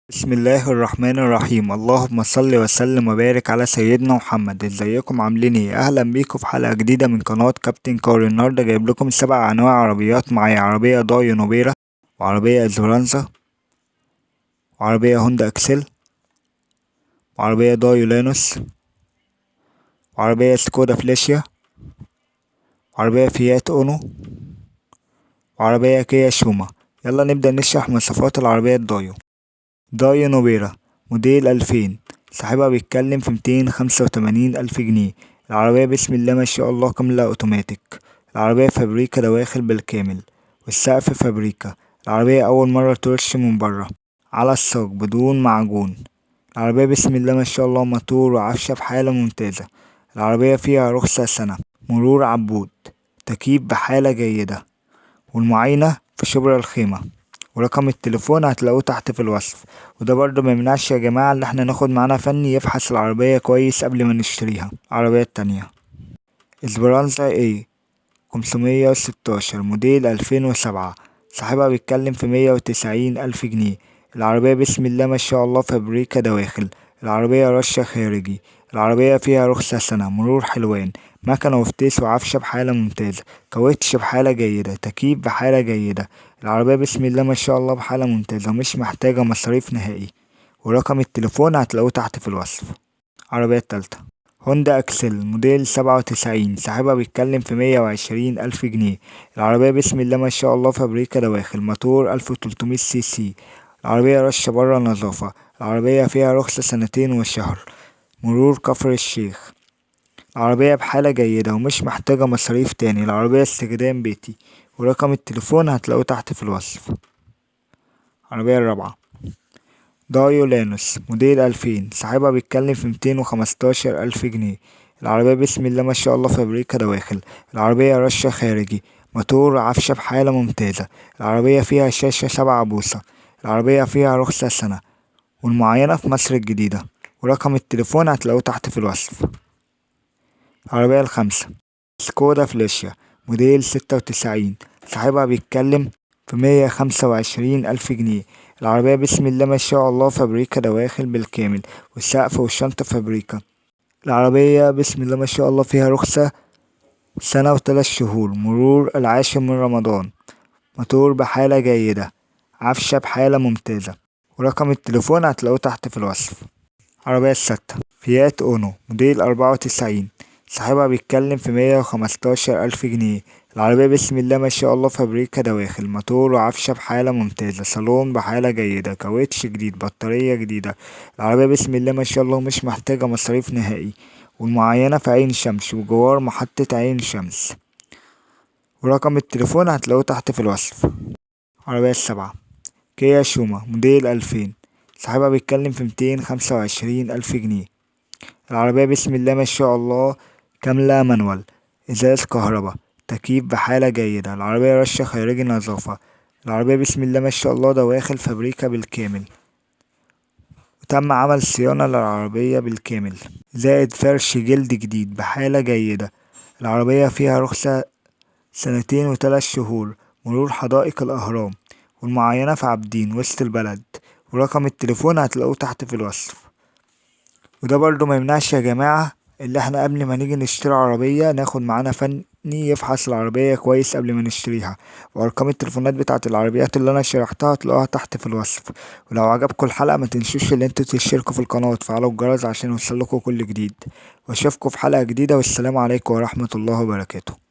بسم الله الرحمن الرحيم. اللهم صل وسلم وبارك على سيدنا محمد. ازيكم عاملين ايه؟ اهلا بيكم في حلقة جديدة من قناة كابتن كار. النهاردة جايب لكم 7 انواع عربيات معايا: عربية دايو نوبيرا، وعربية اسبرانزا، وعربية هوندا اكسل، وعربية دايو لانوس، وعربية سكودا فليشيا، وعربية فيات اونو، وعربية كيا شوما. يلا نبدأ نشرح مواصفات العربية الدايو. دايو نوبيرا موديل 2000، صاحبها بيتكلم في 285,000 جنيه. العربية بسم الله ما شاء الله كاملة اوتوماتيك. العربية فابريكا دواخل بالكامل، والسقف فابريكا. العربية أول مرة ترش من برا على الصاج بدون معجون. العربية بسم الله ما شاء الله موتور وعفشة بحالة ممتازة. العربية فيها رخصة سنة، مرور عبود، تكييف بحالة جيدة، والمعاينة في شبرا الخيمة، ورقم التليفون هتلاقوه تحت في الوصف. وده برضه ما يمنعش يا جماعة اللي احنا ناخد معانا فني يفحص العربية كويس قبل ما نشتريها. العربية التانية اسبرانزا ايه 516 موديل 2007، صاحبها بيتكلم في 190,000 جنيه. العربية بسم الله ما شاء الله فابريكا دواخل. العربية رشة خارجي. العربية فيها رخصة سنة، مرور حلوان، مكنة وفتيس وعفشة بحالة ممتازة، كاوتش بحالة جيدة، تكييف بحالة جيدة. العربية بسم الله ما شاء الله بحالة ممتازة ومش محتاجة مصاريف نهائي، ورقم التليفون هتلاقوه تحت في الوصف. العربية التالتة هوندا اكسل موديل 97، صاحبها بيتكلم في 120,000 جنيه. العربية بسم الله ما شاء الله فابريكا دواخل، موتور 1300 سي سي. العربية رشة برا نظافة. العربية فيها رخصة سنتين وشهر، مرور كفر الشيخ. العربية بحالة جيدة ومش محتاجة مصاريف تاني. العربية استخدام بيتي، ورقم التليفون هتلاقوه تحت في الوصف. العربية الرابعة دايو لانوس موديل 2000، صاحبها بيتكلم في 215,000 جنيه. العربية بسم الله ما شاء الله فابريكا دواخل. العربية رشة خارجي، موتور عفشة بحالة ممتازة. العربية فيها شاشة 7 بوصة. العربية فيها رخصة سنة، والمعاينة في مصر الجديدة، ورقم التليفون هتلاقوه تحت في الوصف. العربية الخامسة سكودا فليشيا موديل 96، صاحبها بيتكلم في 125,000 جنيه. العربية بسم الله ما شاء الله فابريكا دواخل بالكامل، والسقف والشنطة فابريكا. العربية بسم الله ما شاء الله فيها رخصة سنة وثلاث شهور، مرور العاشر من رمضان، موتور بحالة جيدة، عفشة بحالة ممتازة، ورقم التليفون هتلاقوه تحت في الوصف. العربية الستة فيات اونو موديل 94، صاحبها بيتكلم في 115,000 جنيه. العربية بسم الله ما شاء الله فابريكا دواخل، موتور وعفشة بحالة ممتازة، صالون بحالة جيدة، كاوتش جديد، بطارية جديدة. العربية بسم الله ما شاء الله مش محتاجة مصاريف نهائي، والمعاينة في عين شمس وجوار محطة عين شمس، ورقم التليفون هتلاقوه تحت في الوصف. العربية السبعة كيا شوما موديل 2000، صاحبها بيتكلم في 225,000 جنيه. العربية بسم الله ما شاء الله كاملة manual، ازاز كهرباء، تكييف بحالة جيدة. العربية رشة خارجي نظافة. العربية بسم الله ما شاء الله دواخل فابريكا بالكامل، وتم عمل صيانة للعربية بالكامل، زائد فرش جلد جديد بحالة جيدة. العربية فيها رخصة سنتين وثلاث شهور، مرور حدائق الأهرام، والمعاينة في عابدين وسط البلد، ورقم التليفون هتلاقوه تحت في الوصف. وده برضو ما يمنعش يا جماعة اللي احنا قبل ما نيجي نشتري عربية ناخد معانا فني يفحص العربية كويس قبل ما نشتريها، وارقام التليفونات بتاعت العربيات اللي انا شرحتها هتلاقوها تحت في الوصف. ولو عجبكم الحلقة ما تنسوش ان انتوا تشتركوا في القناة وتفعلوا الجرس عشان يوصلكوا كل جديد، واشوفكم في حلقة جديدة، والسلام عليكم ورحمة الله وبركاته.